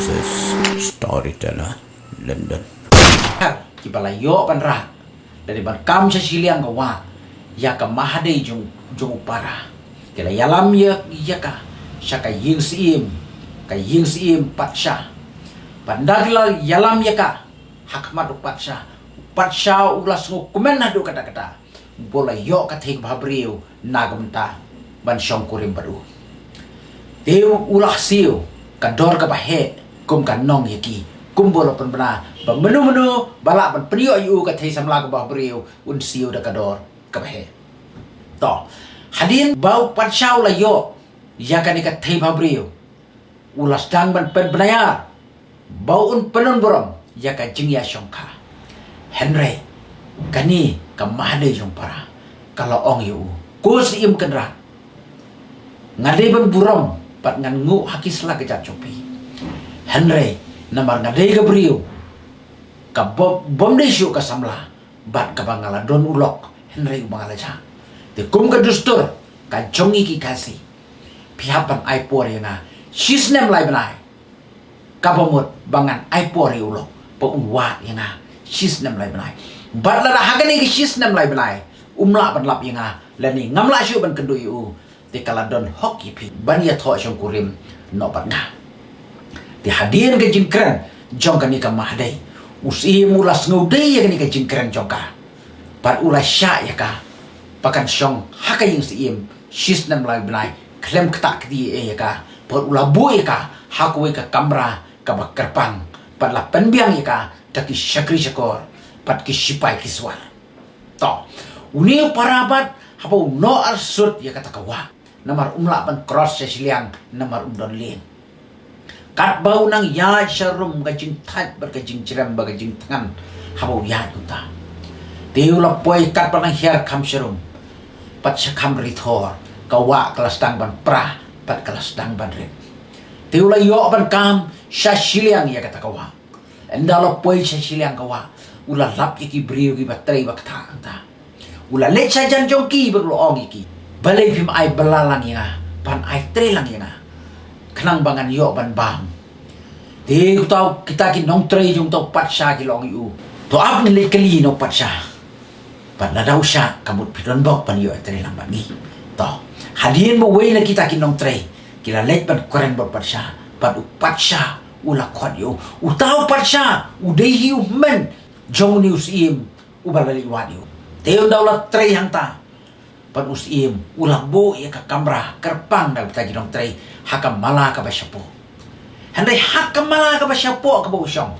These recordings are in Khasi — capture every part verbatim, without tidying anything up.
This is Storyteller London. Kiba la ïoh ban rah da dei ban kam sha shiliang ka wah ïa ka Mahadei jong jong u para. Ki la ïalam ïa ïa ka sha ka ïing syiem, ka ïing syiem patsha. Bad ynda ki la ïalam ïa ka ha khmat u patsha, u patsha u la sngewkmen haduh katta katta. Ba u la ïoh ka thei kaba briew na ka bynta ban shongkurim bad u. Te u la siew ka dor kaba heh kum ka nong ïa ki, kum ba u la pynbna ba mynno mynno ba lah ban pynïoh ïa u ka thei samla kaba briew un siew da ka dor kaba heh. To, hadien ba u patsha u la ïoh ïa kane ka thei ba briew, u la sdang ban pynbna ïa ba un pynlong burom ïa ka jingïashongkha. Hynrei kane ka Mahadei jong para ka la ong ïa u, ko Syiem Kynrad, nga dei ban burom bad ngan nguh ha ki sla ka jait jong phi. Hynrei namar nga dei ka briew kaba bym dei shuh ka samla bad kaba nga la don u lok, hynrei uba nga la jah. Te kum ka dustur ka jong ngi ki Khasi, phi hap ban ai por ïa nga shisnem lai bnai. Kaba mut ba ngan ai por ïa u lok ba un wad ïa nga shisnem lai bnai. Bad lada ha kane ka shisnem lai bnai um lah ban lap ïa nga lane ngam lah shuh ban kynduh ïa u, te ka la don hok ïa phi ban ïathoh shongkurim noh bad nga. Te hadien ka jingkren jong kane ka Mahadei, u Syiem u la sngewdei ïa kane ka jingkren jong ka. Bad u la shah ïa ka ba kan shong ha ka ïing syiem shisnem lai bnai khlem ktah kti ei ïa ka. Bad u la buh ïa ka ha kawei ka kamra kaba kyrpang bad la pynbiang ïa ka da ki shakri shakor bad ki shipai ki swar. To, une u para bad haba u noh arsut ïa kata ka wah, namar um lah ban cross sha shiliang namar um don lieng. Katba u nang ïaid sharum ka jingthait bad ka jingjrem bad ka jingthngan haba u ïaid kumta. Te u la poi katba nang hiar kham sharum bad sha kham rithor, ka wah ka la sdang ban pra bad ka la sdang ban rit. Te u la ïoh ban kam sha shiliang ïa kata ka wah. Ynda u la poi sha shiliang ka wah, u la lap ïa ki briew kiba trei ba ktah hangta. U la leit sha jan jong ki bad u la ong ïa ki, balei phim ai bylla lang ïa nga, ban ai trei lang ïa nga, khnang ba ngan ïoh ban bam. Te uta u, kita ki nongtrei jong uta u patsha ki la ong ïa u, to ap ngin leit kylli na u patsha. Bad lada u shah ka mut phi don bok ban ïoh trei lang bad ngi. To, hadien ba uwei na kita ki nongtrei ki la leit ban kren bad u patsha, bad u patsha u la khot ïa u. Uta u patsha u dei hi u hynmen jong une u syiem uba la leit wad ïa u. Te ynda u la trei hangta bad u syiem, u la buh ïa ka kamra kyrpang da kita ki nongtrei ha ka mala kaba shapoh. Hynrei ha ka mala kaba shapoh kaba u shong,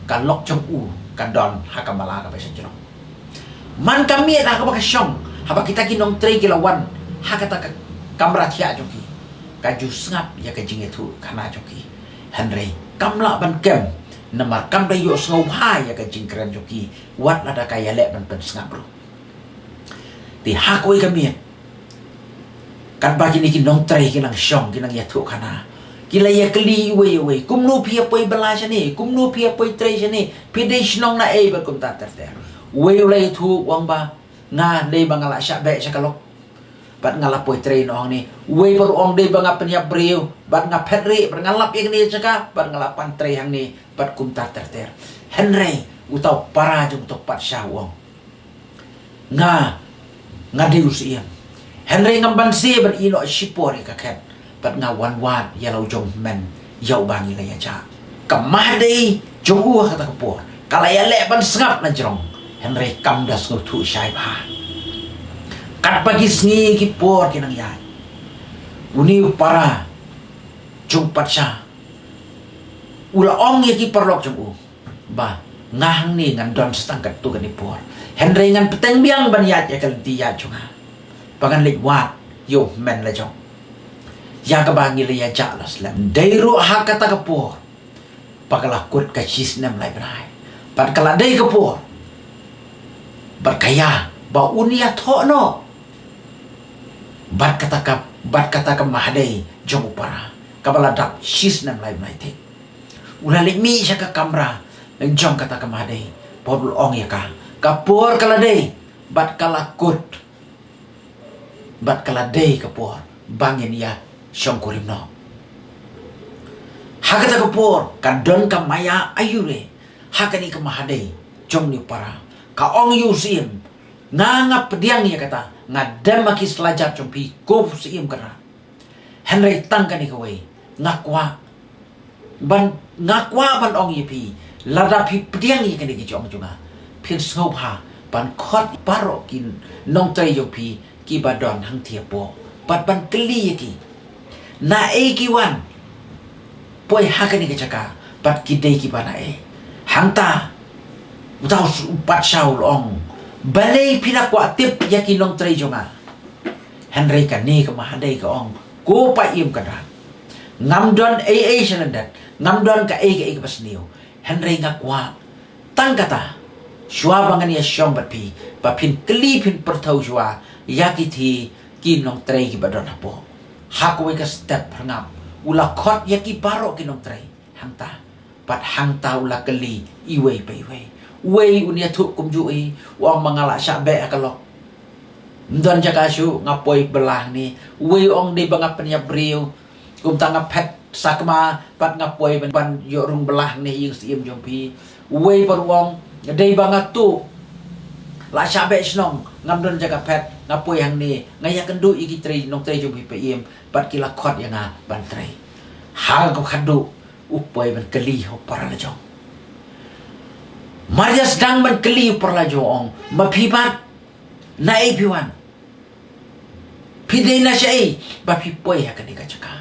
ka lok jong u ka don ha ka mala kaba shajrong. Man ka miet ha kaba ka shong, haba kita ki nongtrei ki la wan ha kata ka kamra thiah jong ki, ka ju sngap ïa ka jingïathuhkhana jong ki. Hynrei kam lah ban kem, namar kam da ïohsngew bha ïa ka jingkren jong ki, wat lada ka ïaleh ban pynsngap ruh. Te ha kawei ka miet, katba kine ki nongtrei ki nang shong, ki nang ïathuhkhana, ki la ïakylli iwei ïa iwei, kumno phi ïa poi bylla shane, kumno phi ïa poi trei shane, phi dei shnong na ei bad kumta ter ter. Uwei u la ïathuh u ong ba, nga dei ba nga la shah beh sha ka lok bad nga la poi trei noh hangne. Uwei pat u ong dei ba nga pynïap briew bad nga phet rieh bad nga lap ïa kane ka jaka bad nga la pan trei hangne bad kumta ter ter. Hynrei uta u para jong uta u patsha u ong, nga, nga dei u syiem. Hynrei ngam banse ban ïeh noh shipor ïa ka khet bad nga wan wad ïa la u jong u hynmen ïa uba ngi la ïajah. Ka Mahadei jong u ha kata ka por ka la ïaleh ban sngap na jrong, hynrei kam da sngewthuh shai bha. Katba ki sngi ki por ki nang ïaid, une u para jong u patsha u la ong ïa ki paralok jong u ba, nga hangne ngan don sa tang katto katne por, hynrei ngan bteng biang ban ïaid ïa ka lynti ïaid jong nga ba ngan leit wad ïa u hynmen la jong, ïa kaba ngi la ïajah la slem. Dei ruh ha kata ka por ba ka la kut ka shisnem lai bnai bad ka la dei ka por bad ka ïa ba un ïathoh noh bad kata ka, bad kata ka Mahadei jong u para kaba la dap shisnem lai bnai thik. U la leit mih sha ka kamra jong kata ka Mahadei bad u la ong ïa ka, ka por ka la dei bad ka la kut bad ka la dei ka por ba ngin ïa shongkurim noh. Ha kata ka por ka don ka maïa aiu re ha kane ka mahadei jong une u para. Ka ong ïa u syiem, nga nga pdiang ïa kata, nga dem ha ki slajat jong phi ko u syiem Kynrad. Hynrei tang kane kawei nga kwah ban, nga kwah ban ong ïa phi, lada phi pdiang ïa kane ka jong jong nga, phin sngewbha ban khot baroh ki nongtrei jong phi kiba don hangthie hapoh bad ban kylli ïa ki naei ki wan poi ha kane ka jaka bad ki dei kiba naei. Hangta uta u patshaw u la ong, balei phi la kwah tip ïa ki nongtrei jong nga? Hynrei kane ka mahadei ka ong, ko paiem Kynrad, ngam don ei ei sha lyndet, ngam don kaei kaei kaba sniew. Hynrei nga kwah tang kata, shuwa ba ngan ïa shong bad phi, ba phin kylli, phin pyrthuh shuwa ïa ki, ki nongtrei kiba don hapoh. Ha kawei ka step hangap u la khot ïa ki baroh ki nongtrei hangta. Bad hangta u la kylli iwei pa iwei. Uwei un ïathuh kumjuh hi, u ong, ma nga la shah beh ha ka lok, ym don jaka shuh, nga poi bylla hangne. Uwei u ong, dei ba nga pynïap briew, kumta nga phet sakma bad nga poi ban, ban ïoh rung bylla hangne ha ïing syiem jong phi. Uwei pat u ong, dei ba nga tuh, la shah beh shnong, ngam don jaka phet, nga poi hangne, nga ïakynduh ïa ki trei, nongtrei jong phi paiem bad ki la khot ïa nga ban trei. Ha ka khatduh u poi ban kylli ha u para lajong. Mar ïa sdang ban kylli u para lajong, u ong, ma phi pat naei phi wan? Phi dei na shaei ba phi poi ha kane ka jaka?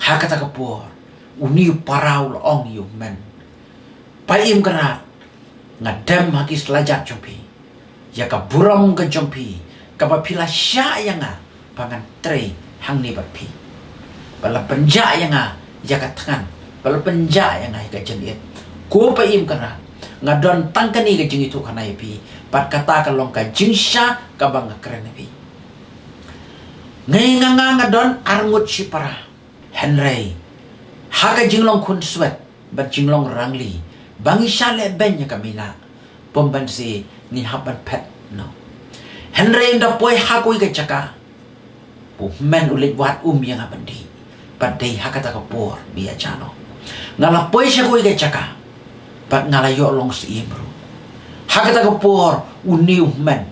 Ha kata ka por une u para u la ong ïa u hynmen, paiem Kynrad, nga dem ha ki slajat jong phi, ïa ka burom ka jong phi kaba phi la shah ïa nga ba ngan trei hangne bad phi, ba la pynjah ïa nga ïa ka thngan, ba la pynjah ïa nga ïa ka jingit. Ko paiem Kynrad, nga don tang kane ka jingïathuhkhana ïa phi, bad kata ka long ka jingshisha kaba nga kren ïa phi. Ngi, nga, nga, nga don arngut shipara. Hynrei ha ka jinglong khunswet bad jinglong rangli ba ngi shah lehbeiñ ïa ka Meina, pynban shi ngi hap ban phet noh. Hynrei ynda poi ha kawei ka jaka, u hynmen u leit wad um ïa nga ban dih. Bad dei ha kata ka por ba ïa jan noh. Nga la poi sha kawei ka jaka bad nga la ïoh long syiem ruh. Ha kata ka por une u hynmen,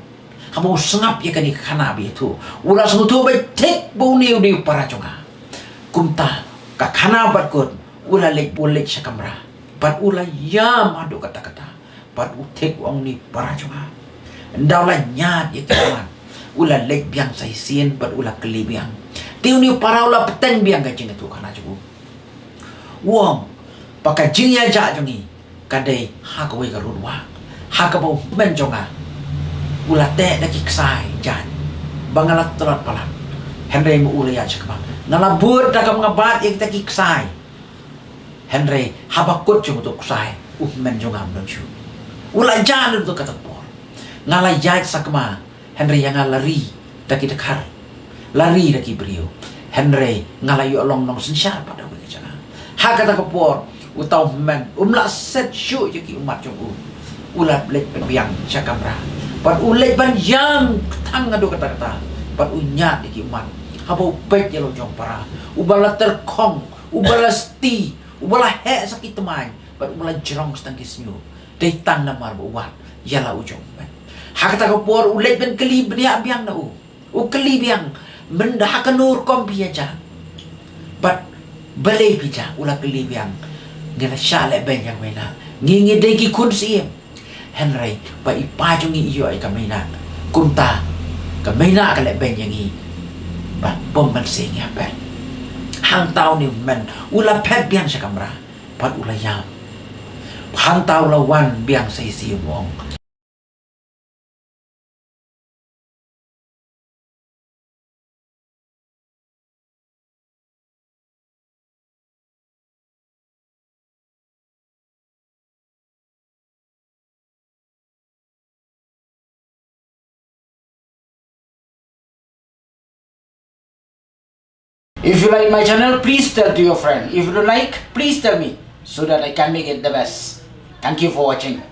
haba u sngap ïa kane ka khana ba ïathuh, u la sngewthuh ba thik ba une u dei u para jong nga. Kumta ka khana bad kut u la leit, u leit sha kamra bad u la ïam haduh katta katta. Bad u thik, u ong, une u para jong nga, ynda u la ñiad ïa ki ummat, u la leit biang sa shisien bad u la kylli biang. Te une u para u la bteng biang ka jingïathuhkhana jong u. U ong ba ka jingïaja jong ngi ka dei ha kawei ka rud wah, ha kaba u hynmen jong nga u la teh da ki ksai jaiñ ba nga la tlot palat. Hynrei ma u la ïaid sha khmat, nga la bud da kaba nga bat ïa kita ki ksai. Hynrei haba kut jong uto u ksai, u hynmen jong nga um don shuh. U la jan ruh ha kata ka por. Nga la ïaid sakma, hynrei ïa nga la ri da ki dkhar, la ri da ki briew. Hynrei nga la ïoh long nongsynshar pat ha kawei ka jaka. Ha kata ka por uta u hynmen um lah set shuh ïa ki ummat jong u. U la leit pynbiang sha kamra bad u leit ban ïam kthang haduh katta katta. Bad u ñiad ïa ki ummat. Haba u peit ïa la u jong para uba la tyrkhong, uba la sti, uba la heh sa ki tmaiñ bad uba la jrong sa tang ki shñiuh, dei tang namar ba u wad ïa la u jong u hynmen. Ha kata ka por u leit ban kylli bniah biang na u. U kylli biang, mynta ha kano rukom phi ïaja bad balei phi ja? U la kylli biang. Ngi la shah lehbeiñ ïa ka Meina, ngi, ngi dei ki khun syiem. Hynrei ba i pa jong ngi i ïoh ïa ka Meina, kumta ka Meina ka lehbeiñ ïa ngi. Bad pynban shi ngi hap phet. Hangta une u hynmen u la phet biang sha kamra bad u la ïam. Hangta u la wan biang sa shisien, u ong. If you like my channel, please tell to your friend. If you don't like, please tell me so that I can make it the best. Thank you for watching.